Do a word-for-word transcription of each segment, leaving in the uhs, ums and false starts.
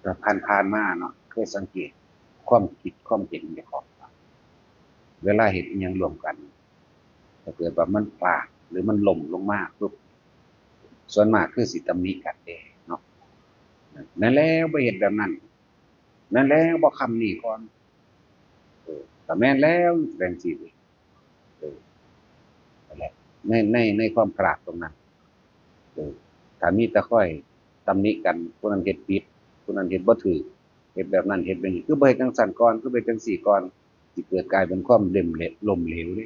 แต่ผ่านๆมาเนาะ เคยสังเกตความคิดความเห็นเจ้าของ เวลาเฮ็ดอิหยังร่วมกัน ถ้าเกิดว่ามันพลาดหรือมันล้มลงมาปุ๊บ ส่วนมากคือสิตำหนิกันเด้เนาะ นั่นแล้วบ่เฮ็ดแบบนั้น นั่นแล้วบ่คำนี้ก่อน เออ ก็แม่นแล้วจั่งซี้เด้ เออ นั่นแหละ ใน ใน ในความพลาดตรงนั้น เออ ถ้ามีแต่คอยตำหนิกัน ผู้นั้นเฮ็ดผิด ผู้นั้นเฮ็ดบ่ถูก เฮ็ดแบบนั้น เฮ็ดแบบนี้ คือบ่เฮ็ดจั่งซั้นก่อน คือบ่เฮ็ดจั่งซี้ก่อน สิเกิดกลายเป็นความล้มเหลว ล้มเหลวเด้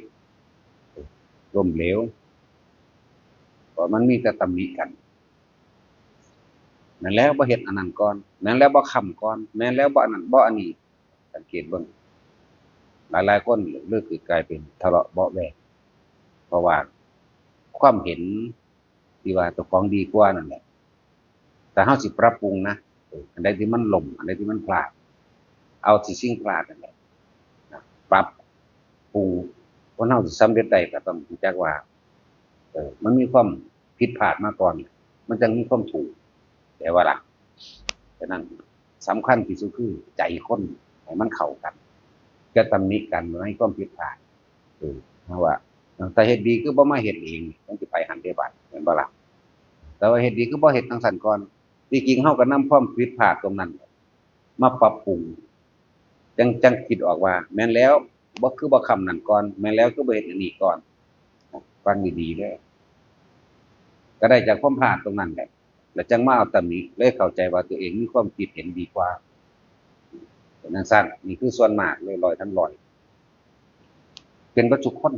ล้มเหลว เพราะมันมีแต่ตำหนิกัน แม่นแล้วบ่เฮ็ดอันนั้นก่อน แม่นแล้วบ่ค้ำก่อน แม่นแล้วบ่อันนั้น บ่อันนี้ สังเกตเบิ่ง หลายๆคนเลยคือกลายเป็นทะเลาะเบาะแว้ง เพราะว่าความเห็นที่ว่าเจ้าของดีกว่านั่นแหละ แต่เฮาสิปรับปรุงนะ เออ อันใดที่มันล้ม อันใดที่มันพลาด เอาที่สิ่งพลาดนั่นแหละนะ ปรับปรุง คนเฮาสิสำเร็จได้ก็ต้องรู้จักว่า เออ มันมีความผิดพลาดมาก่อน มันจั่งมีความถูก แต่ว่าล่ะ ฉะนั้นสำคัญที่สุดคือใจคนให้มันเข้ากัน จะตำหนิกันในความผิดพลาด เออ เพราะว่า ถ้าเฮ็ดดีคือบ่มาเฮ็ดเอง มันสิไปหั้นเด้บาด แม่นบ่ล่ะ แต่ว่าเฮ็ดดีคือบ่เฮ็ดจั่งซั้นก่อน ที่จริงเฮาก็นำความผิดพลาดตรงนั้น มาปรับปรุง จั่ง จั่งคิดออกว่า แม่นแล้ว บ่ คือบ่ค้ำนั่นก่อน แม่นแล้ว คือบ่เฮ็ดอันนี้ก่อน ฟังดีๆเด้อ ก็ได้จากความพลาดตรงนั้นแหละ แล้วจั่งมาเอาตำหนิ เลยเข้าใจว่าตัวเองมีความคิดเห็นดีกว่า เป็นจั่งซั้น นี่คือส่วนมากเลย ร้อยทั้งร้อย เป็นเบิดทุกคน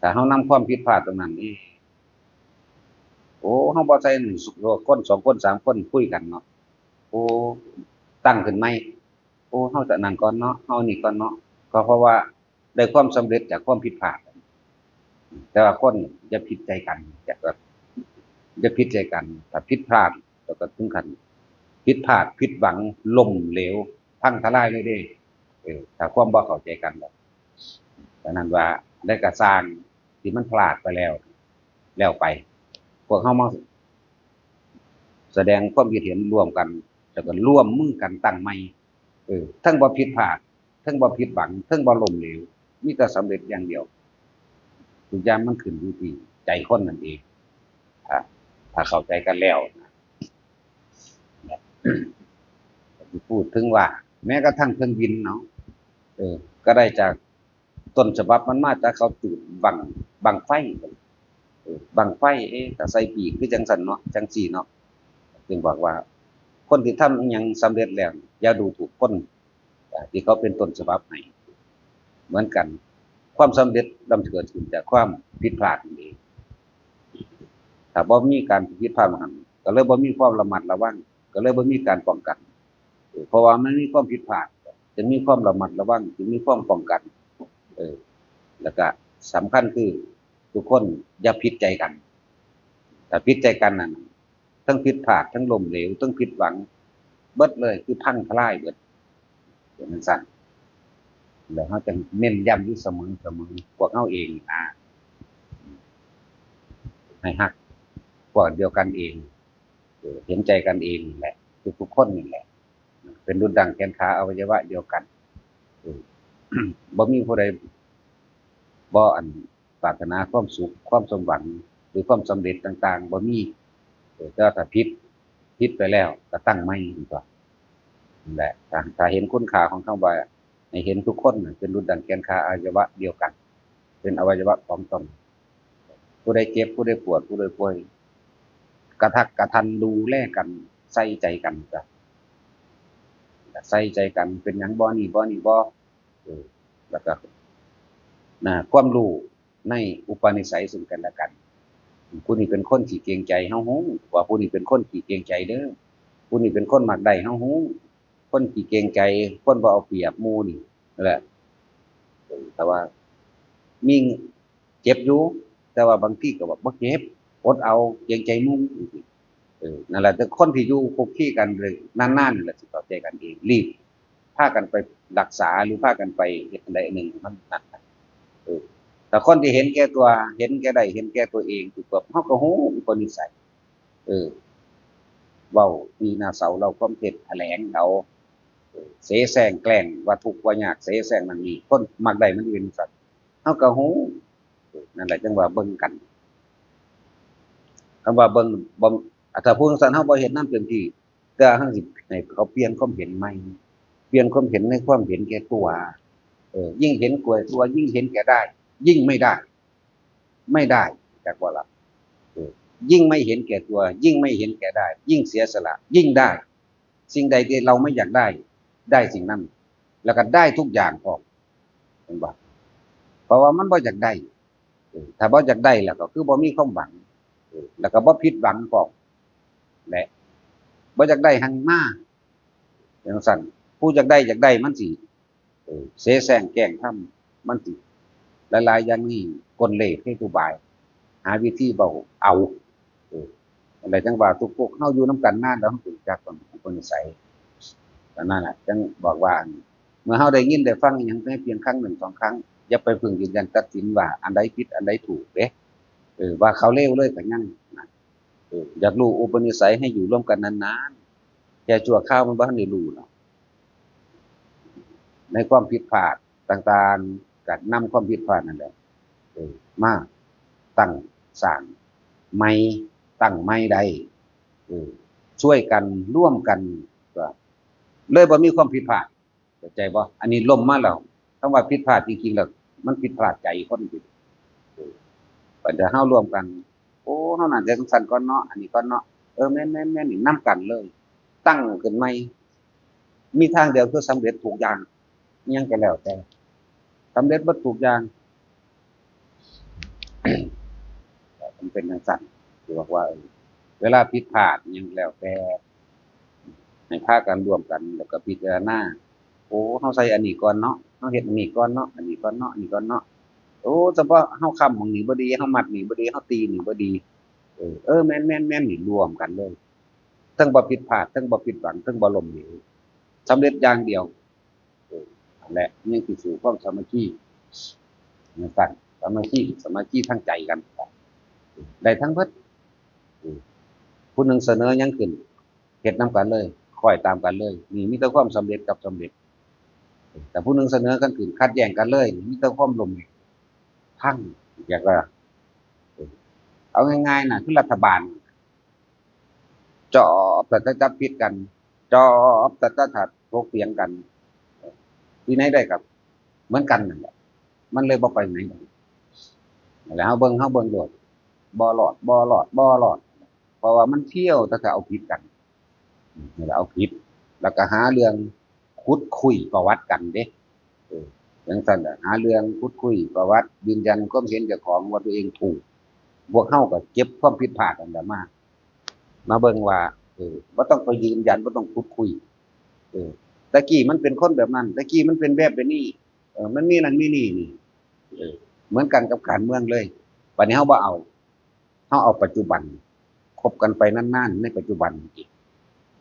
ถ้าเฮานำความผิดพลาดตรงนั้นนี่ โอ้ เฮาบ่ใส่หนึ่งคน สองคน สามคนคุยกันเนาะ โอ้ ตั้งขึ้นใหม่ โอ้ เฮาจะนั่นก่อนเนาะ เฮานี่ก่อนเนาะ ก็เพราะว่าได้ความสำเร็จจากความผิดพลาด แต่ว่าคนอย่าผิดใจกัน อย่า อย่าผิดใจกัน ถ้าผิดพลาด แล้วก็ถึงขั้นผิดพลาด ผิดหวัง ล้มเหลว พังทลายเลยเด้ เออ ถ้าความบ่เข้าใจกัน ฉะนั้นว่าได้กระสร้างที่มันพลาดไปแล้ว แล้วไป พวกเฮามาแสดงความคิดเห็นร่วมกัน แล้วก็ร่วมมือกันตั้งใหม่ เออ ทั้งบ่ผิดพลาด ทั้งบ่ผิดหวัง ทั้งบ่ล้มเหลว มีแต่สำเร็จอย่างเดียว ทุกอย่างมันขึ้นอยู่ที่ใจคนนั่นเอง ถ้า ถ้าเข้าใจกันแล้วนะ พูดถึงว่า แม้กระทั่งเครื่องบินเนาะ เออ ก็ได้จากต้นฉบับมันมาจากเขาจุดบั้ง บั้งไฟ เออ บั้งไฟ เอ๊ะ ถ้าใส่ปีกคือจั่งซั้นเนาะ จั่งซี้เนาะ จึงบอกว่า คนที่ทำอิหยังสำเร็จแล้ว อย่าดูถูกคน อ่า ที่เขาเป็นต้นฉบับให้ เหมือนกัน ความสำเร็จย่อมเกิดขึ้นจากความผิดพลาดนั่นเอง ถ้าบ่มีการผิดพลาดหั่น ก็เลยบ่มีความระมัดระวัง ก็เลยบ่มีการป้องกัน เออ เพราะว่ามันมีความผิดพลาด จึงมีความระมัดระวัง จึงมีความป้องกัน เออ แล้วก็สำคัญคือทุกคนอย่าผิดใจกัน ถ้าผิดใจกันนั่น ทั้งผิดพลาด ทั้งล้มเหลว ทั้งผิดหวัง เบิดเลย คือพังทลายเบิด เป็นจั่งซั้น แล้วเฮาจะเน้นย้ำอยู่เสมอเสมอ พวกเฮาเองนะ ให้ฮักพวกเดียวกันเอง เออ เห็นใจกันเองแหละ ทุกๆคนนี่แหละ เป็นดุจดังแขนขาอวัยวะเดียวกัน เออ บ่มีผู้ใดบ่อันปรารถนาความสุข ความสมหวัง หรือความสำเร็จต่างๆ บ่มี เออ แต่ถ้าผิด ผิดไปแล้วก็ตั้งใหม่ดีกว่า นั่นแหละ ถ้า ถ้าเห็นคุณค่าของคำว่า ให้เห็นทุกคนน่ะเป็นดุจดังแขนขาอวัยวะเดียวกัน เป็นอวัยวะของตน ผู้ใดเจ็บ ผู้ใดปวด ผู้ใดป่วย กระทักกระทันดูแลกัน ใส่ใจกันจ้ะ ใส่ใจกัน เป็นหยังบ่นี่บ่นี่บ่ เออ แล้วก็ นะ ความรู้ในอุปนิสัยซึ่งกันและกัน ผู้นี้เป็นคนขี้เกรงใจ เฮาฮู้ว่าผู้นี้เป็นคนขี้เกรงใจเด้อ ผู้นี้เป็นคนมักได้ เฮาฮู้ คนขี้เกรงใจ คนบ่เอาเปรียบหมู่นี่ นั่นแหละ เออ แต่ว่ามีเจ็บอยู่ แต่ว่าบางทีก็แบบบ่เจ็บ อดเอา เกรงใจหมู่จั่งซี้ เออ นั่นแหละ แต่คนที่อยู่คุกคีกันเลยนานๆ นั่นแหละสิเข้าใจกันเอง รีบพากันไปรักษา หรือพากันไปเฮ็ดอันใดอันหนึ่งให้มันนั่นน่ะ เออ แต่คนที่เห็นแก่ตัว เห็นแก่ได้ เห็นแก่ตัวเอง คือแบบ เฮาก็ฮู้อุปนิสัย เออ เว้าตีหน้าเสาเล่าความเท็จ แถลงเอา เออ เสแสร้งแกล้งว่าทุกข์ว่ายาก เสแสร้งนั่นนี่ คนมักได้มันเป็นสัตว์ เฮาก็ฮู้ เออ นั่นแหละจั่งว่าเบิ่งกัน คำว่าเบิ่ง บ่ ถ้าผู้จั่งซั้นเฮาบ่เฮ็ดนำเต็มที่ แต่เฮาสิให้เขาเปลี่ยนความเห็นใหม่ เปลี่ยนความเห็นในความเห็นแก่ตัว เออ ยิ่งเห็นแก่ตัว ยิ่งเห็นแก่ได้ ยิ่งไม่ได้ ไม่ได้ จักบ่ล่ะ เออ ยิ่งไม่เห็นแก่ตัว ยิ่งไม่เห็นแก่ได้ ยิ่งเสียสละ ยิ่งได้ สิ่งใดที่เราไม่อยากได้ ได้สิ่งนั้น แล้วก็ได้ทุกอย่างพร้อม เห็นบ่ เพราะว่ามันบ่อยากได้ เออ ถ้าบ่อยากได้แล้วก็คือบ่มีความหวัง เออ แล้วก็บ่ผิดหวังพร้อม และบ่อยากได้หั่นมา จั่งซั้น ผู้อยากได้อยากได้มันสิ เออ เสแสร้งแกล้งทำ มันสิหลายๆอย่างนี่ กลเล่ห์เหตุบาย หาวิธีเว้าเอา เออ นั่นแหละจั่งว่าทุกพวกเฮาอยู่นำกันมาแล้วเฮารู้จักกันอุปนิสัย อันนั้นน่ะ จั่งบอกว่า เมื่อเฮาได้ยินได้ฟังอิหยังแม้เพียงครั้งหนึ่งสองครั้ง อย่าไปเพิ่งยืนยันตัดสินว่าอันใดผิดอันใดถูกเด้ เออ ว่าเขาเลวเลยก็ยังนะ เออ อยากรู้อุปนิสัยให้อยู่ร่วมกันนานๆ แค่ชั่วคราวมันบ่ทันได้รู้เนาะ ในความผิดพลาดต่างๆ ก็นำความผิดพลาดนั่นแหละ เออ มาตั้งสร้างใหม่ ตั้งใหม่ได้ เออ ช่วยกันร่วมกัน ก็เลยบ่มีความผิดพลาด เข้าใจบ่ อันนี้ล้มมาแล้ว คำว่าผิดพลาดจริงๆแล้ว มันผิดพลาดใจคนอยู่ เออ บัดนี้เฮาร่วมกัน โอ้ เฮาน่าจะจั่งซั้นก่อนเนาะ อันนี้ก่อนเนาะ เออ แม่นๆๆ นี่นำกันเลย ตั้งขึ้นใหม่ มีทางเดียวคือสำเร็จทุกอย่าง อิหยังก็แล้วแต่ สำเร็จเบิดทุกอย่าง มันเป็นจั่งซั้น ที่บอกว่า เออ เวลาผิดพลาดอิหยังแล้วแต่ ให้พากันร่วมกัน แล้วก็พิจารณา โอ้ เฮาใส่อันนี้ก่อนเนาะ เฮาเฮ็ดอันนี้ก่อนเนาะ อันนี้ก่อนเนาะ อันนี้ก่อนเนาะ โอ้ เฉพาะเฮาค้ำหม่องนี้บ่ดี เฮามัดนี่บ่ดี เฮาตีนี่บ่ดี เออ เออ แม่นๆๆ นี่ร่วมกันเลย ทั้งบ่ผิดพลาด ทั้งบ่ผิดหวัง ทั้งบ่ล้มเหลว สำเร็จอย่างเดียว เออ นั่นแหละ ยังสิสู่ความสามัคคี จั่งซั้น สามัคคี สามัคคีทางใจกัน ได้ทั้งเบิด เออ ผู้หนึ่งเสนอหยังขึ้น เฮ็ดนำกันเลย คอยตามกันเลย นี่มีแต่ความสำเร็จกับสำเร็จ แต่ผู้หนึ่งเสนอกันขึ้น ขัดแย้งกันเลย มีแต่ความล้มเหลว พัง อยากว่า เออ เอาง่ายๆนะ คือรัฐบาล จอบแต่จะจับผิดกัน จอบแต่จะถกเถียงกัน ที่ไหนได้กับ เหมือนกันนั่นแหละ มันเลยบ่ไปไหน แล้วเฮาเบิ่ง เฮาเบิ่งโลด บ่รอด บ่รอด บ่รอด เพราะว่ามันเที่ยวแต่จะเอาผิดกัน นี่แหละเอาผิด แล้วก็หาเรื่องขุดคุยประวัติกันเด้ เออ จั่งซั้นแหละ หาเรื่องขุดคุยประวัติ ยืนยันความเห็นเจ้าของว่าตัวเองถูก พวกเฮาก็เก็บความผิดพลาดอันนั้นมา มาเบิ่งว่า เออ บ่ต้องไปยืนยัน บ่ต้องขุดคุย เออ แต่กี้มันเป็นคนแบบนั้น แต่กี้มันเป็นแบบนี้ เออ มันมีนั่นมีนี่นี่ เออ เหมือนกันกับการเมืองเลย บัดนี้เฮาบ่เอา เฮาเอาปัจจุบัน คบกันไปนานๆ ในปัจจุบันอีก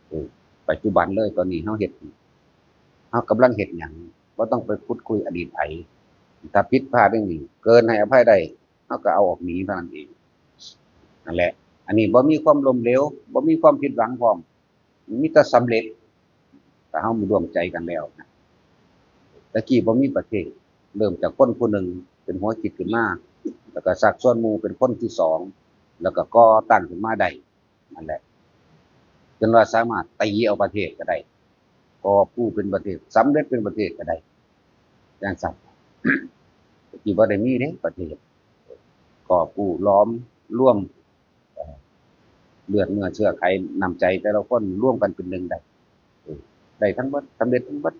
เออ ปัจจุบันเลย ตอนนี้เฮาเฮ็ด เฮากำลังเฮ็ดหยัง บ่ต้องไปขุดคุยอดีตไผ ถ้าผิดพลาดจั่งนี้ เกินให้อภัยได้ เฮาก็เอาออกหนีเท่านั้นเอง นั่นแหละ อันนี้บ่มีความล้มเหลว บ่มีความผิดหวังพร้อม มีแต่สำเร็จ ถ้าเฮามีร่วมใจกันแล้วนะ แต่กี้บ่มีประเทศ เริ่มจากคนผู้หนึ่งเป็นหัวคิดขึ้นมา แล้วก็ชักชวนหมู่เป็นคนที่สอง แล้วก็ก่อตั้งขึ้นมาได้ นั่นแหละ จนว่าสามารถตีเอาประเทศก็ได้ กอบกู้เป็นประเทศ สำเร็จเป็นประเทศก็ได้ จั่งซั้น แต่กี้บ่ได้มีเด้ประเทศ กอบกู้หลอมรวม เอ่อ เลือดเนื้อเชื้อไขน้ำใจแต่ละคนรวมกันเป็นหนึ่งได้ เออ ได้ทั้งเบิด สำเร็จทั้งเบิด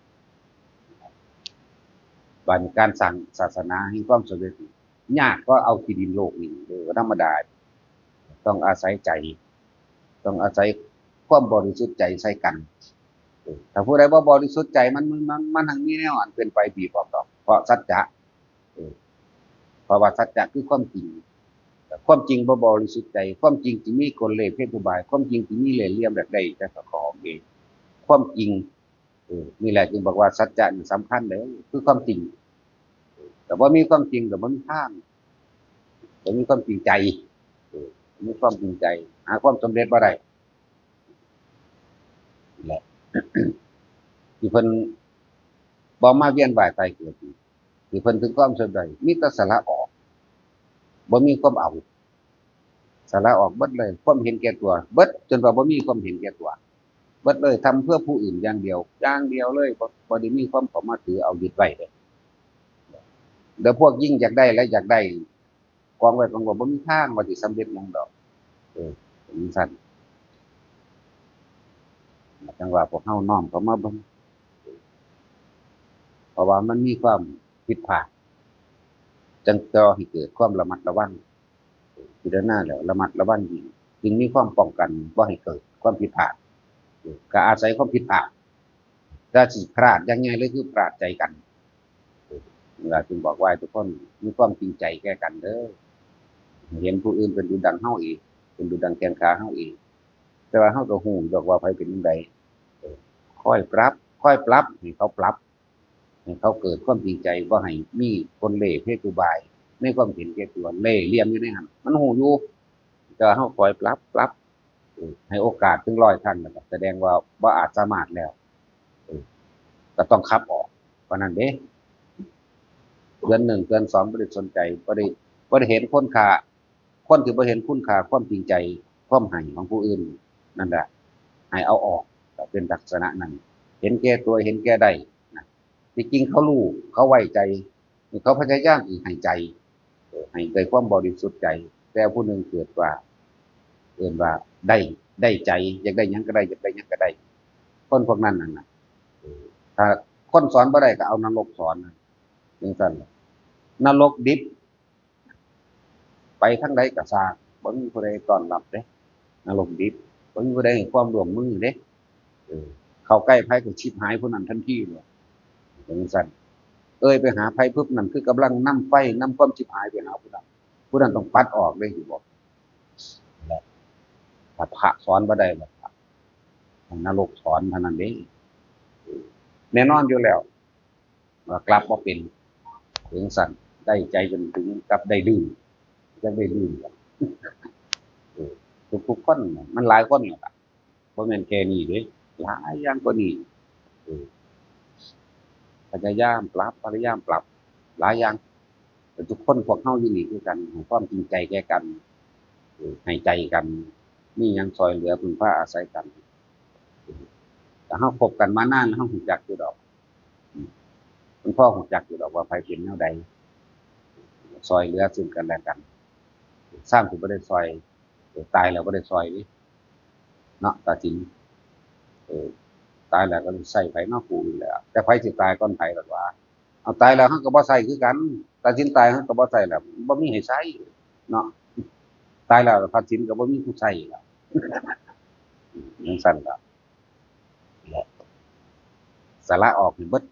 บัดนี้การสร้างศาสนาแห่งความสำเร็จนี่ยากกว่าเอาขี้ดินโลกนี่ เออ ธรรมดา ต้องอาศัยใจ ต้องอาศัยความบริสุทธิ์ใจใส่กัน เออ ถ้าผู้ใดบ่บริสุทธิ์ใจ มัน มัน มัน มันหั้นมีแนวอันเป็นไปบีบออกดอก เพราะสัจจะ เออ เพราะว่าสัจจะคือความจริง แต่ความจริงบ่บริสุทธิ์ใจ ความจริงสิมีกลเล่ห์เหตุบาย ความจริงสิมีเล่ห์เหลี่ยมแบบใดแต่ก็ของเอง ความจริง เออ นี่แหละจึงบอกว่าสัจจะนี่สำคัญเลย คือความจริง แต่บ่มีความจริงก็บ่มีทาง บ่มีความจริงใจ เออ บ่มีความจริงใจ หาความสำเร็จบ่ได้ แหละ ที่เพิ่นบ่มาเวียนว่ายตายเกิดนี่ ที่เพิ่นถึงความสำเร็จ มีแต่สละออก บ่มีความเอา สละออกเบิดเลย ความเห็นแก่ตัว เบิดจนว่าบ่มีความเห็นแก่ตัว เบิดเลย ทำเพื่อผู้อื่นอย่างเดียว อย่างเดียวเลย บ่ บ่ได้มีความเข้ามาถือเอายึดไว้เลย แล้วพวกยิ่งอยากได้และอยากได้ กองไว้กองไว้ บ่มีทางว่าสิสำเร็จหยังดอก เออ เป็นจั่งซั่น จั่งว่าพวกเฮาน้อมเข้ามาเบิ่ง เพราะว่ามันมีความผิดพลาด จั่งก่อให้เกิดความระมัดระวัง พิจารณาแล้วระมัดระวังยิ่ง จึงมีความป้องกันบ่ให้เกิดความผิดพลาด เออ ก็อาศัยความผิดพลาด ถ้าสิพลาดอย่างใหญ่เลยคือพลาดใจกัน เวลาจึงบอกว่าทุกคนมีความจริงใจแก่กันเด้อ เห็นผู้อื่นเป็นดุจดังเฮาเอง เป็นดุจดังแขนขาเฮาเอง แต่ว่าเฮาก็ฮู้ดอกว่าไผเป็นจั่งใด เออ ค่อยปรับ ค่อยปรับให้เขาปรับ ให้เขาเกิดความจริงใจ บ่ให้มีคนเล่ห์เพศอุบาย ในความเห็นแก่ตัว เล่ห์เหลี่ยมอยู่ในหั่น มันฮู้อยู่ แต่ว่าเฮาค่อยปรับ ปรับ เออ ให้โอกาสถึงร้อยครั้งแล้วก็แสดงว่าบ่อาจสามารถแล้ว เออ ก็ต้องขับออก เพราะนั้นเด้ เดือนหนึ่ง เดือนสอง บ่ได้สนใจ บ่ได้ บ่ได้เห็นคุณค่า คนที่บ่เห็นคุณค่าความจริงใจ ความให้ของผู้อื่น นั่นแหละ ให้เอาออก ก็เป็นลักษณะนั้น เห็นแก่ตัว เห็นแก่ได้นะ ที่จริงเขารู้ เขาไว้ใจ เขาพยายามสิให้ใจ เออ ให้ได้ความบริสุทธิ์ใจ แต่ผู้หนึ่งเกิดว่า เอิ้นว่าได้ ได้ใจ อยากได้หยังก็ได้ อยากได้หยังก็ได้ คนพวกนั้นนั่นน่ะ เออ ถ้าคนสอนบ่ได้ก็เอานรกสอน จั่งซั่นล่ะ นรกดิบ ไปทางใดก็ซ่าง บ่มีผู้ใดต้อนรับเด้ นรกดิบ บ่มีผู้ใดให้ความร่วมมือเด้ เออ เข้าใกล้ไผก็ชิบหายผู้นั้นทันทีเลย จั่งซั่น เอ่ยไปหาไผปุ๊บ นั่นคือกำลังนำไฟ นำความชิบหายไปหาผู้นั้น ผู้นั้นต้องปัดออกเลย สิบอก และถ้าพระสอนบ่ได้ล่ะ นรกสอนเท่านั้นเด้ เออ แน่นอนอยู่แล้ว ว่ากลับบ่เป็น ถึงซั่น ได้ใจจนถึงกับได้ดื้อ จักได้ดื้อ เออ ทุกๆคนน่ะ มันหลายคนนั่นล่ะ บ่แม่นแค่นี้เด้ หลายอย่างกว่านี้ เออ พยายามปรับ พยายามปรับ หลายอย่าง แต่ทุกคนพวกเฮาอยู่นี่คือกัน ให้ความจริงใจแก่กัน เออ ให้ใจกัน มีหยังซอยเหลือพึ่งพาอาศัยกัน เออ แต่เฮาคบกันมานาน เฮารู้จักอยู่ดอก อืม มันพอรู้จักอยู่ดอกว่าไผเป็นแนวใด ซอยเหลือซึ่งกันและกัน ซ่างสิบ่ได้ซอย เออ ตายแล้วบ่ได้ซอยเด้ เนาะ ตัดสิน เออ ตายแล้วก็สิใส่ไผเนาะ ผู้อื่นแล้ว แต่ไผสิตายก่อนไผล่ะวะ เอา ตายแล้วเฮาก็บ่ใส่คือกัน ตัดสินตายเฮาก็บ่ใส่แล้ว บ่มีให้ใส่เนาะ ตายแล้วตัดสินก็บ่มีผู้ใส่แล้ว จั่งซั่นล่ะ และสละออกให้เบิด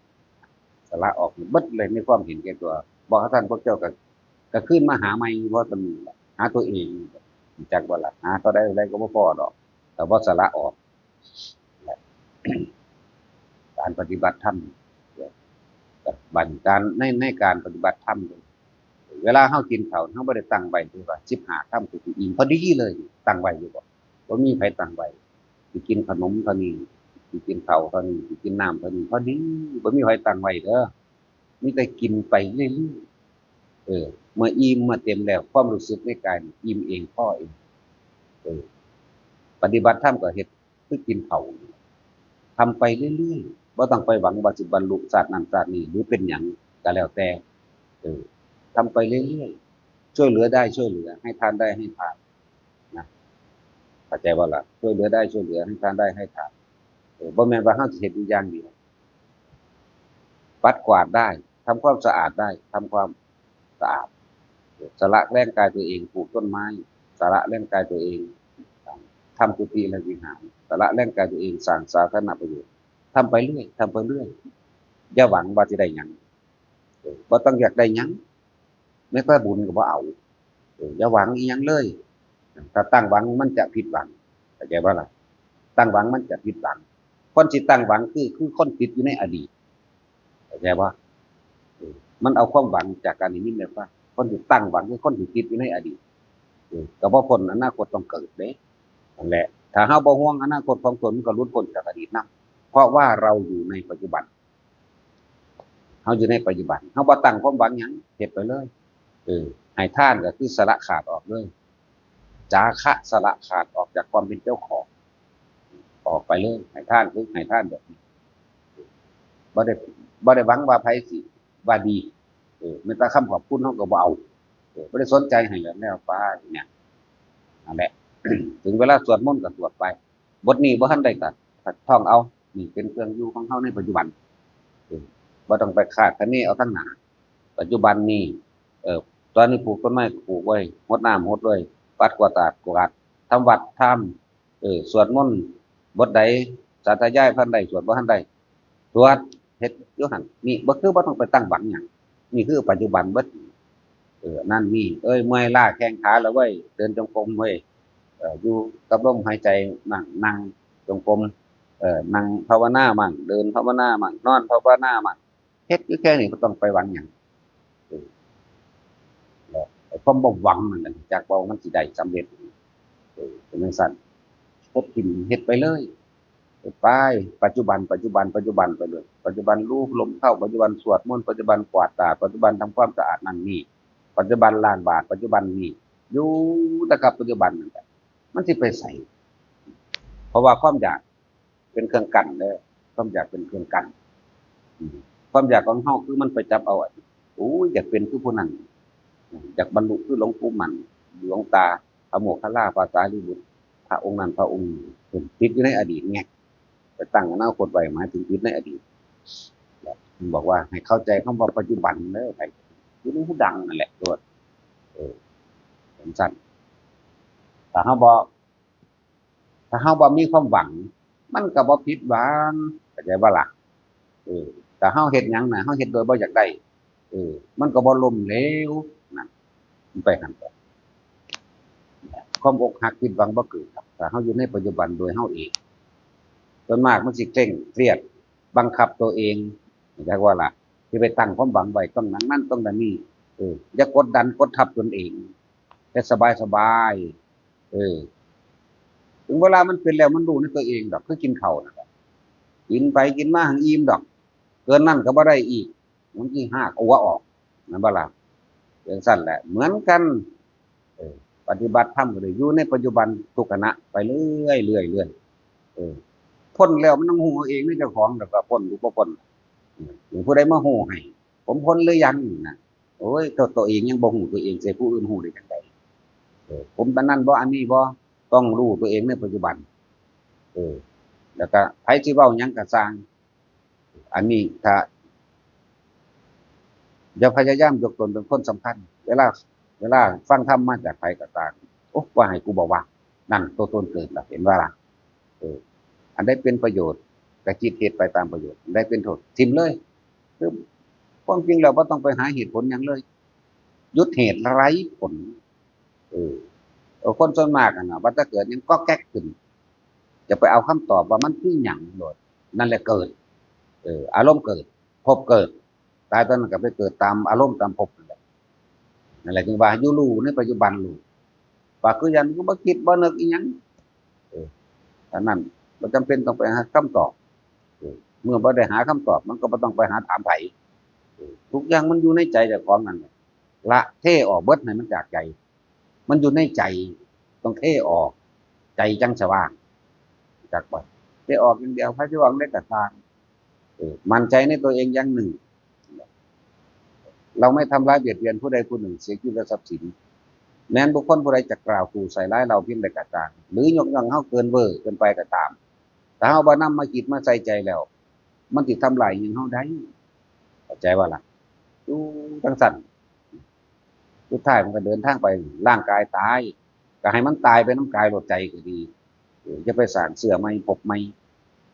สละออกให้เบิดเลยในความเห็นแก่ตัว บอกว่าท่านพวกเจ้าก็ ก็คืนมาหาใหม่ เพราะตนนี้ล่ะ หาตัวเอง รู้จักบ่ล่ะ หาเท่าใดเท่าใดก็บ่พอดอก แต่ว่าสละออก และ การปฏิบัติธรรม บัดการ ใน ในการปฏิบัติธรรม เวลาเฮากินข้าว เฮาบ่ได้ตั้งไว้ที่ว่า สิบห้าคำ กูสิอิ่ม พอดีเลย ตั้งไว้อยู่บ่ บ่มีไผตั้งไว้ สิกินขนมเท่านี้ สิกินข้าวเท่านี้ สิกินน้ำเท่านี้ พอดี บ่มีไผตั้งไว้เด้อ มีแต่กินไปเรื่อยๆ เออ เมื่ออิ่ม เมื่อเต็มแล้ว ความรู้สึกในกายนี่อิ่มเอง พอเอง เออ ปฏิบัติธรรมก็เฮ็ดคือกินข้าวนี่ ทำไปเรื่อยๆ บ่ต้องไปหวังว่าสิบรรลุชาตินั้นชาตินี้ หรือเป็นหยังก็แล้วแต่ เออ ทำไปเรื่อยๆ ช่วยเหลือได้ช่วยเหลือ ให้ทานได้ให้ทาน นะ เข้าใจบ่ล่ะ ช่วยเหลือได้ช่วยเหลือ ให้ทานได้ให้ทาน เออ บ่แม่นว่าเฮาสิเฮ็ดอยู่อย่างเดียว ปัดกวาดได้ ทำความสะอาดได้ ทำความสะอาด เออ สละแรงกายตัวเอง ปลูกต้นไม้ สละแรงกายตัวเอง ทำกุฏิและวิหาร สละแรงกายตัวเอง สร้างสาธารณประโยชน์ ทำไปเรื่อย ทำไปเรื่อย อย่าหวังว่าสิได้หยัง เออ บ่ต้องอยากได้หยัง แม้แต่บุญก็บ่เอา เออ อย่าหวังอีหยังเลย ถ้าตั้งหวังมันจะผิดหวัง เข้าใจบ่ล่ะ ตั้งหวังมันจะผิดหวัง คนสิตั้งหวังคือ คือคนติดอยู่ในอดีต เข้าใจบ่ เออ มันเอาความหวังจากการนิมิตแบบว่า คนที่ตั้งหวังคือคนที่ติดอยู่ในอดีต เออ ก็บ่พ้นอนาคตต้องเกิดเด้ นั่นแหละ ถ้าเฮาบ่ห่วงอนาคตของตน มันก็หลุดพ้นจากอดีตนำ เพราะว่าเราอยู่ในปัจจุบัน เฮาอยู่ในปัจจุบัน เฮาบ่ตั้งความหวังหยัง เฮ็ดไปเลย เออ ให้ทานก็คือสละขาดออกเลย จาคะ สละขาดออกจากความเป็นเจ้าของ ออกไปเลย ให้ทานคือให้ทานแบบนี้ บ่ได้ บ่ได้หวังว่าไผสิว่าดี เออ แม้แต่คำขอบคุณเฮาก็บ่เอา เออ บ่ได้สนใจให้แล้ว แล้วไปเนี่ย นั่นแหละ ถึงเวลาสวดมนต์ก็สวดไป บทนี้บ่ทันได้ก็ท่องเอา นี่เป็นเครื่องอยู่ของเฮาในปัจจุบัน เออ บ่ต้องไปคาดคะเนเอาทางหน้า ปัจจุบันนี้ เออ ตอนนี้ปลูกต้นไม้ก็ปลูกไว้ ฮดน้ำฮดเลย ปัดกวาดตาดกวาด ทำวัดทำ เออ สวดมนต์ บทใด สาธยายพันใด สวดบ่ทันได้ สวด เฮ็ดอยู่หั่น นี่บ่ คือบ่ต้องไปตั้งหวังหยัง นี่คือปัจจุบันเบิด เออ นั่นนี่ เอ้ย เมื่อยล้าแข้งขาแล้วเว้ย เดินจงกรมเว้ย เออ อยู่กับลมหายใจ นั่ง นั่งจงกรม เออ นั่งภาวนามั่ง เดินภาวนามั่ง นอนภาวนามั่ง เฮ็ดอยู่แค่นี้ บ่ต้องไปหวังหยัง เออ แล้วไอ้ความบ่หวังนั่นน่ะ จักว่ามันสิได้สำเร็จ เออ เป็นจั่งซั้น เฮ็ดกิน เฮ็ดไปเลย เฮ็ดไป ปัจจุบัน ปัจจุบัน ปัจจุบันไปเลย ปัจจุบันรู้ลมเข้า ปัจจุบันสวดมนต์ ปัจจุบันกวาดตาด ปัจจุบันทำความสะอาดนั่นนี่ ปัจจุบันล้างบาตร ปัจจุบันนี่ อยู่แต่กับปัจจุบันนั่นแหละ มันสิไปไส เพราะว่าความอยากเป็นเครื่องกั้นเด้อ ความอยากเป็นเครื่องกั้น อืม ความอยากของเฮาคือมันไปจับเอา โอ้ย อยากเป็นคือผู้นั้น อยากบรรลุคือหลวงปู่มั่น หลวงตา พระโมคคัลลา พระสารีบุตร พระองค์นั้น พระองค์นี้ ติดอยู่ในอดีตไง ไปตั้งอนาคตไว้ หมายถึงติดในอดีต มันบอกว่าให้เข้าใจคำว่าปัจจุบันเด้อ ให้อยู่ในหูดังนั่นแหละ โลด เออ เป็นจั่งซั้น ถ้าเฮาบ่ ถ้าเฮาบ่มีความหวัง มันก็บ่ผิดหวัง เข้าใจบ่ล่ะ เออ ถ้าเฮาเฮ็ดหยังน่ะ เฮาเฮ็ดโดยบ่อยากได้ เออ มันก็บ่ล้มเหลว นั่น มันไปหั่น ความอกหักผิดหวังบ่เกิดหรอก ถ้าเฮาอยู่ในปัจจุบันโดยเฮาเอง ส่วนมากมันสิเคร่งเครียด บังคับตัวเอง จักว่าล่ะ สิไปตั้งความหวังไว้ ต้องนั้นนั้น ต้องนั้นนี้ เออ อย่ากดดันกดทับตนเอง เฮ็ดสบายๆ เออ ถึงเวลามันเป็นแล้วมันรู้ในตัวเองดอก คือกินข้าวนั่นแหละ กินไปกินมาหังอิ่มดอก เกินนั้นก็บ่ได้อีก มันสิหากเอาหัวออก แม่นบ่ล่ะ จั่งซั้นแหละ เหมือนกัน เออ ปฏิบัติธรรมก็ได้อยู่ในปัจจุบันทุกขณะไปเรื่อยๆ เรื่อยๆ เออ พ้นแล้วมันต้องฮู้เอาเองในเจ้าของ แล้วก็พ้นหรือบ่พ้น เออ ผู้ใดมาฮู้ให้ ผมพ้นหรือยังนี่นะ โอ้ย ตัว ตัวเองยังบ่ฮู้ตัวเอง สิให้ผู้อื่นฮู้ได้จั่งใด เออ ผมอันนั้นบ่ อันนี้บ่ ต้องรู้ตัวเองในปัจจุบัน เออ แล้วก็ไผสิเว้าหยังก็ซ่าง อันนี้ถ้า อย่าพยายามยกตนเป็นคนสำคัญ เวลา เวลาฟังธรรมมาจากไผก็ตาม โอ้ ว่าให้กูบ่ว่า นั่นตัวตนเกิดละ เห็นบ่ล่ะ เออ อันใดเป็นประโยชน์ก็คิดเฮ็ดไปตามประโยชน์ อันใดเป็นโทษ ถิ่มเลย คือความจริงแล้วบ่ต้องไปหาเหตุผลหยังเลย หยุดเหตุไร้ผล เออ เออ คนส่วนมากอะนะ ว่าแต่เกิดหยังก๊อกแก๊กขึ้น จะไปเอาคำตอบว่ามันคือหยังโลด นั่นแหละเกิด เออ อารมณ์เกิด ภพเกิด ตายตอนนั้นก็ไปเกิดตามอารมณ์ตามภพนั่นแหละ นั่นแหละจึงว่าอยู่รู้ในปัจจุบันรู้ ว่าคือหยัง ก็บ่คิดบ่นึกอิหยัง เออ อันนั้นบ่จำเป็นต้องไปหาคำตอบ เออ เมื่อบ่ได้หาคำตอบ มันก็บ่ต้องไปหาถามไผ เออ ทุกอย่างมันอยู่ในใจเจ้าของนั่นแหละ ละเทออกเบิดให้มันจากใจ มันอยู่ในใจ ต้องเทออก ใจจั่งสว่าง จักบ่ เทออกอย่างเดียว ไผสิว่าจั่งใดก็ซ่าง เออ มั่นใจในตัวเองอย่างหนึ่ง เราไม่ทำร้ายเบียดเบียนผู้ใดผู้หนึ่งเสียชีวิตและทรัพย์สิน แม้นบุคคลผู้ใดจะกล่าวขู่ใส่ร้ายเราเพียงใดก็ตาม หรือยกย่องเฮาเกินเวอร์เกินไปก็ตาม ถ้าเฮาบ่นำมาคิดมาใส่ใจแล้ว มันสิทำลายหยังเฮาได้ เข้าใจบ่ล่ะ อยู่จั่งซั้น สุดท้ายมันก็เดินทางไป ร่างกายตาย ก็ให้มันตายไปนำกายโลด ใจก็ดี เออ อย่าไปสร้างเชื้อใหม่ ภพใหม่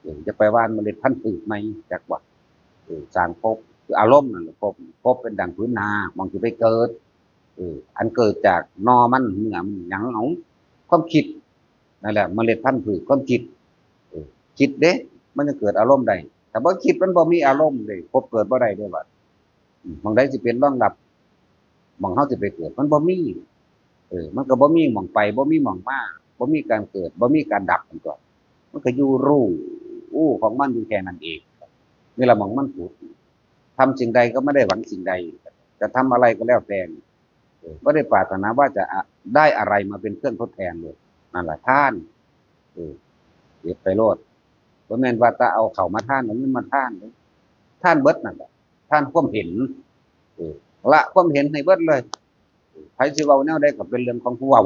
เออ อย่าไปหว่านเมล็ดพันธุ์พืชใหม่ จักว่า เออ สร้างภพ คืออารมณ์นั่นแหละภพ ภพเป็นดั่งผืนนา หม่องสิไปเกิด เออ อันเกิดจากหน่อมัน เนื้อมัน หยังเอา ความคิด นั่นแหละ เมล็ดพันธุ์พืช ความคิด เออ คิดเด้ มันจะเกิดอารมณ์ได้ ถ้าบ่คิดมันบ่มีอารมณ์เด้ ภพเกิดบ่ได้เด้บัด อืม หม่องใดสิเป็นรองรับ หม่องเฮาสิไปเกิด มันบ่มี เออ มันก็บ่มีหม่องไป บ่มีหม่องมา บ่มีการเกิด บ่มีการดับมันก็ มันก็อยู่รู้อู้ของมันอยู่แค่นั้นเอง นี่ละหม่องมันผุด ทำสิ่งใดก็ไม่ได้หวังสิ่งใด จะทำอะไรก็แล้วแต่ เออ บ่ได้ปรารถนาว่าจะอะ-, ได้อะไรมาเป็นเครื่องทดแทนเลย นั่นแหละทาน เออ เฮ็ดไปโลด บ่แม่นว่าจะเอาเข้ามาทาน เอาเงินมาทานเลย ทานเบิดนั่นแหละ ทานความเห็น เออ ละความเห็นให้เบิดเลย เออ ไผสิเว้าแนวใดก็เป็นเรื่องของผู้เว้า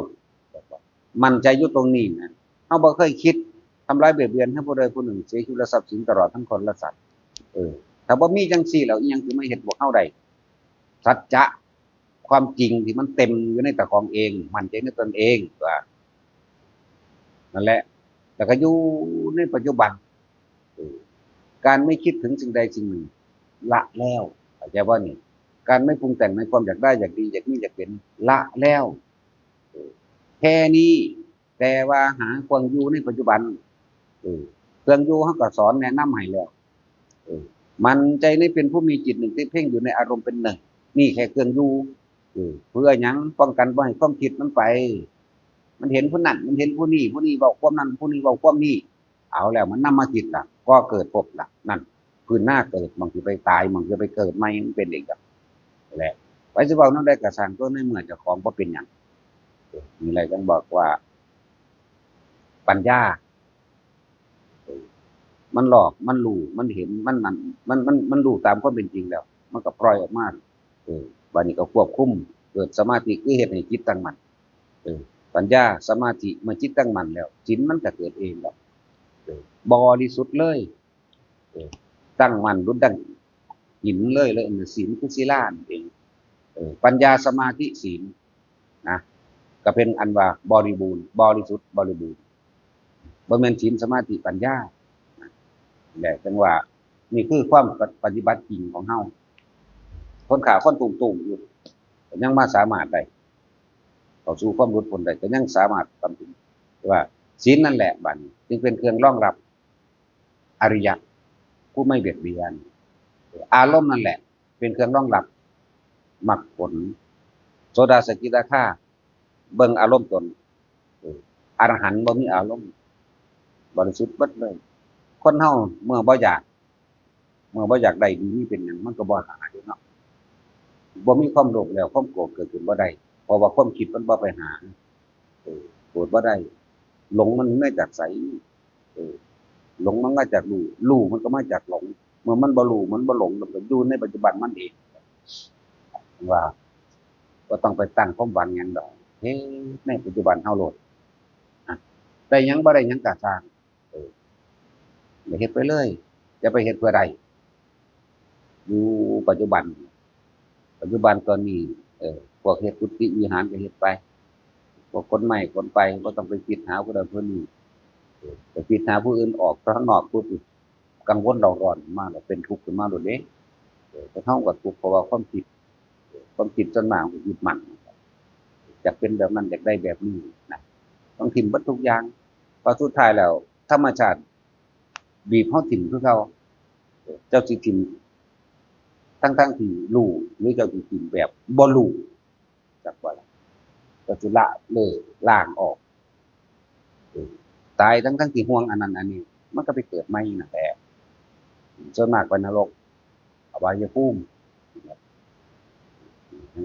มั่นใจอยู่ตรงนี้นะ เฮาบ่เคยคิดทำร้ายเบียดเบียนให้ผู้ใดผู้หนึ่งเสียชีวิตและทรัพย์สินตลอดทั้งคนและสัตว์ เออ ถ้าบ่มีจังซี่แล้ว อิหยังสิมาเฮ็ดพวกเฮาได้ สัจจะ ความจริงที่มันเต็มอยู่ในตะของเอง มั่นใจในตนเอง ว่า นั่นแหละ แล้วก็อยู่ในปัจจุบัน เออ การไม่คิดถึงสิ่งใดสิ่งหนึ่ง ละแล้ว เข้าใจบ่นี่ การไม่ปรุงแต่งในความอยากได้ อยากดี อยากมี อยากเป็น ละแล้ว เออ แค่นี้ แต่ว่าหาเครื่องอยู่ในปัจจุบัน เออ เครื่องอยู่เฮาก็สอนแนะนำให้แล้ว เออ มั่นใจในเป็นผู้มีจิตหนึ่งที่เพ่งอยู่ในอารมณ์เป็นหนึ่ง นี่แค่เครื่องอยู่ เออ เพื่อหยัง ป้องกันบ่ให้ความคิดมันไป มันเห็นผู้นั้น มันเห็นผู้นี้ ผู้นี้เว้าความนั้น ผู้นี้เว้าความนี้ เอาแล้วมันนำมาคิดละ ก่อเกิดภพละ นั่น พื้นหน้าเกิด หม่องสิไปตาย หม่องสิไปเกิดใหม่ มันเป็นเองแบบ แหละ ไผสิเว้าแนวใดก็ซ่าง ตัวในเมื่อเจ้าของบ่เป็นหยัง เออ นี่แหละจั่งบอกว่า ปัญญา เออ มันหลอก มันรู้ มันเห็น มันนั่น มัน มัน มันรู้ตามความเป็นจริงแล้ว มันก็ปล่อยออกมา เออ บัดนี้ก็ควบคุม เกิดสมาธิ คือเฮ็ดให้จิตตั้งมั่น เออ ปัญญา สมาธิ เมื่อจิตตั้งมั่นแล้ว ศีลมันก็เกิดเองแล้ว เออ บริสุทธิ์เลย เออ ตั้งมั่นดุจดังหินเลย เลย ศีลคือศิลานั่นเอง เออ ปัญญา สมาธิ ศีล นะ ก็เป็นอันว่าบริบูรณ์ บริสุทธิ์ บริบูรณ์ บ่แม่นศีล สมาธิ ปัญญา นะ แหละจั่งว่า นี่คือความป-, ปฏิบัติจริงของเฮา คนฆ่าคนตุ้มๆ อยู่ ก็ยังมาสามารถได้ เข้าสู่ความหลุดพ้นได้ ก็ยังสามารถทำถึง แต่ว่าศีลนั่นแหละบัดนี้ จึงเป็นเครื่องรองรับอริยะ ผู้ไม่เบียดเบียน อารมณ์นั่นแหละ เป็นเครื่องรองรับมรรคผล โสดา สกิทาคา เบิ่งอารมณ์ตน เออ อรหันต์บ่มีอารมณ์ บริสุทธิ์เบิดเลย คนเฮาเมื่อบ่อยาก เมื่อบ่อยากได้ดีมีเป็นหยัง มันก็บ่หาเด้เนาะ บ่มีความโลภแล้ว ความโกรธเกิดขึ้นบ่ได้ เพราะว่าความคิดมันบ่ไปหา เออ โกรธบ่ได้ หลงมันมาจากไส เออ หลงมันมาจากรู้ รู้มันก็มาจากหลง เมื่อมันบ่รู้ มันบ่หลง มันก็อยู่ในปัจจุบันมันเอง ว่า บ่ต้องไปตั้งความหวังหยังดอก เฮ็ดในปัจจุบันเฮาโลด อ่ะ ได้หยังบ่ได้หยังก็ซ่าง เออ ได้เฮ็ดไปเลย อย่าไปเฮ็ดเพื่อได้ อยู่ปัจจุบัน ปัจจุบันตอนนี้ เออ พวกเฮ็ดกุฏิวิหารก็เฮ็ดไป พวกขนไม้ขนไป บ่ต้องไปคิดหาผู้ใดผู้นี้ เออ ไปคิดหาผู้อื่นออกข้างนอกปุ๊บ กังวลเร่าร้อนมาแล้ว เป็นทุกข์ขึ้นมาโลดเด้ เออ แต่เฮาก็ทุกข์เพราะว่าความคิด ความคิดส่วนมากมันยึดมั่น อยากเป็นแบบนั้น อยากได้แบบนี้นะ ต้องถิ่มเบิดทุกอย่าง เพราะสุดท้ายแล้ว ธรรมชาติบีบเฮาถิ่มคือเก่า เจ้าสิถิ่ม ทั้งๆที่รู้ หรือเจ้าสิถิ่มแบบบ่รู้ จักว่าล่ะ เจ้าสิละเลิกล้างออก เออ ตายทั้งๆที่ห่วงอันนั้นอันนี้ มันก็ไปเกิดใหม่นั่นแหละ ส่วนมากไปนรก อบายภูมิ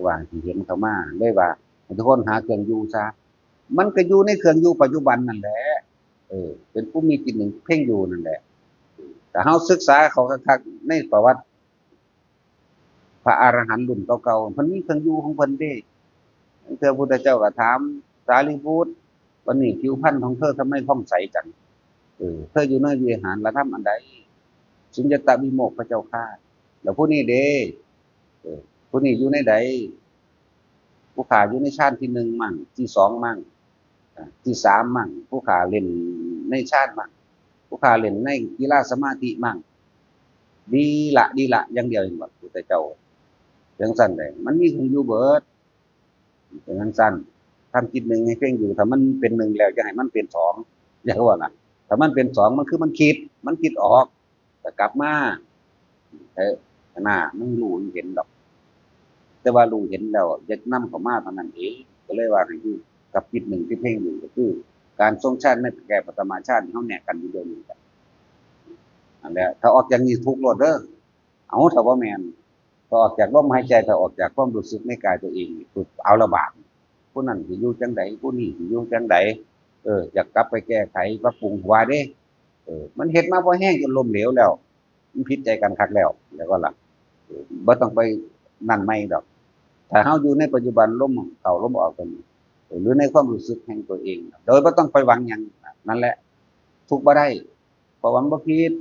ว่าที่เห็นเขามา เลยว่าให้ทุกคนหาเครื่องอยู่ซะ มันก็อยู่ในเครื่องอยู่ปัจจุบันนั่นแหละ เออ เป็นผู้มีจิตหนึ่งเพ่งอยู่นั่นแหละ แต่เฮาศึกษาเขาคักๆ ในประวัติ พระอรหันต์รุ่นเก่าๆ เพิ่นมีเครื่องอยู่ของเพิ่นเด้ เทื่อพุทธเจ้าก็ถามสารีบุตร วันนี้ผิวพรรณของเธอทำไมผ่องใสจัง เออ เธออยู่ในวิหารละทำอันใด สุญญตวิโมกข์พระเจ้าข้า แล้วผู้นี้เด้ เออ ผู้นี้อยู่ในใด ผู้ข้าอยู่ในฌานที่หนึ่งมั่ง ที่สองมั่ง อ่า ที่สามมั่ง ผู้ข้าเล่นในฌานมั่ง ผู้ข้าเล่นในกีฬาสมาธิมั่ง ดีละ ดีละ อย่างเดียวเห็นบ่ พุทธเจ้า จังซั่นแหละ มันมีเครื่องอยู่เบิด เป็นจังซั่น ทำจิตหนึ่งให้เพ่งอยู่ ถ้ามันเป็นหนึ่งแล้ว อย่าให้มันเป็นสอง อย่าว่าล่ะ ถ้ามันเป็นสอง มันคือมันคิด มันคิดออก ก็กลับมา เออ หน้ามันรู้มันเห็นดอก แต่ว่ารู้เห็นแล้ว อย่านำเข้ามาเท่านั้นเอง ก็เลยว่าให้อยู่กับจิตหนึ่งที่เพ่งอยู่ ก็คือ การทรงฌานในแก่ปฐมฌานนี่เฮาแนกกันอยู่เดี๋ยวนี้กัน นั่นแหละ ถ้าออกจากนี้ทุกข์โลดเด้อ เอา ถ้าบ่แม่น ถ้าออกจากลมหายใจ ถ้าออกจากความรู้สึกในกายตัวเองนี่ปุ๊บ เอาละบาด ผู้นั้นสิอยู่จั่งใด ผู้นี้สิอยู่จั่งใด เออ อยากกลับไปแก้ไขปรับปรุง ว่าเด้ เออ มันเฮ็ดมาพอแฮงจนล้มเหลวแล้ว มันผิดใจกันคักแล้ว แล้วก็ล่ะ เออ บ่ต้องไปนั่นใหม่ดอก ถ้าเฮาอยู่ในปัจจุบัน ลมเข้าลมออกกัน หรือในความรู้สึกแห่งตัวเอง โดยบ่ต้องไปหวังหยัง นั่นแหละ ทุกข์บ่ได้ เพราะว่ามันบ่คิด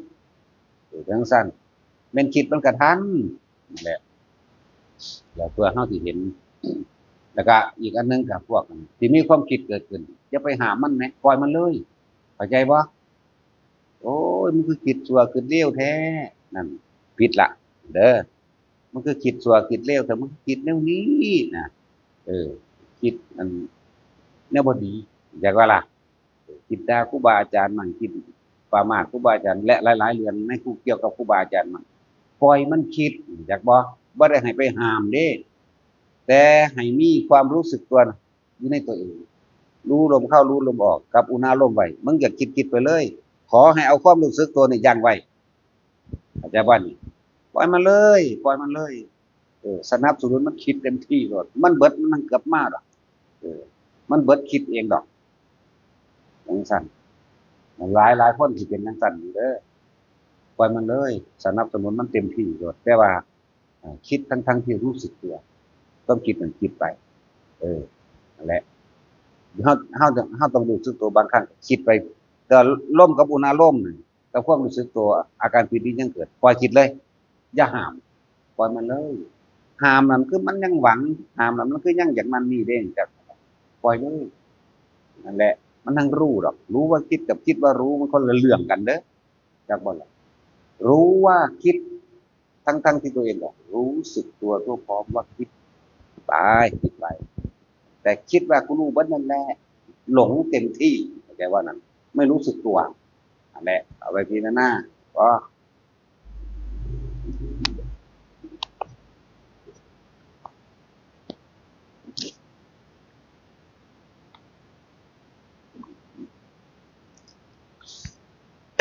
เออ จั่งซั้น แม่นคิดมันกะทัน นั่นแหละ แล้วเพื่อเฮาสิเห็น แล้วกะอีกอันหนึ่งกะพวกที่มีความคิดเกิดขึ้น อย่าไปห้ามมันแหม ปล่อยมันเลย เข้าใจบ่ โอ้ย มันคือคิดชั่วคิดเลวแท้ นั่น ผิดละ เด้อ มันคือคิดชั่วคิดเลว แต่มันคือคิดแนวนี้นะ เออ คิดอัน แนวบ่ดี อยากว่าล่ะ คิดด่าครูบาอาจารย์มั่ง คิดประมาทครูบาอาจารย์ และหลายๆเรื่องในครู เกี่ยวกับครูบาอาจารย์มั่ง ปล่อยมันคิด อยากบ่ บ่ได้ให้ไปห้ามเด้ แต่ให้มีความรู้สึกตัวอยู่ในตัวเอง รู้ลมเข้า รู้ลมออก กับอุณาโลมไว้ มึงอยากคิด คิดไปเลย ขอให้เอาความรู้สึกตัวนี่ยั้งไว้ เข้าใจบ่นี่ ปล่อยมันเลย ปล่อยมันเลย เออ สนับสนุนมันคิดเต็มที่โลด มันเบิดมันนั่งกลับมาดอก เออ มันเบิดคิดเองดอก จั่งซั้น หลายหลายคนที่เป็นจั่งซั้นอยู่เด้อ ปล่อยมันเลย สนับสนุนมันเต็มที่โลด แต่ว่า เอ่อ คิดทั้งๆที่รู้สึกตัว ความคิดนั่นคิดไป เออ นั่นแหละ เฮา เฮา เฮาต้องรู้สึกตัว บางครั้งคิดไป แต่ลมกับอุณาโลมนี่ กับความรู้สึกตัว อาการปีติยังเกิด ปล่อยคิดเลย อย่าห้าม ปล่อยมันเลย ห้ามนั่นคือมันยังหวัง ห้ามนั่นมันคือยังอยากนั่นนี่เด้ จัก ปล่อยเลย นั่นแหละ มันทั้งรู้ดอก รู้ว่าคิดกับคิดว่ารู้ มันคนละเรื่องกันเด้อ จักบ่ล่ะ รู้ว่าคิด ทั้งๆที่ตัวเองก็รู้สึกตัวทั่วพร้อมว่าคิด ไป คิดไป แต่คิดว่ากูรู้เบิดนั่นแหละ หลงเต็มที่ เข้าใจว่านั่น ไม่รู้สึกตัว นั่นแหละ เอาไปพิจารณา ก็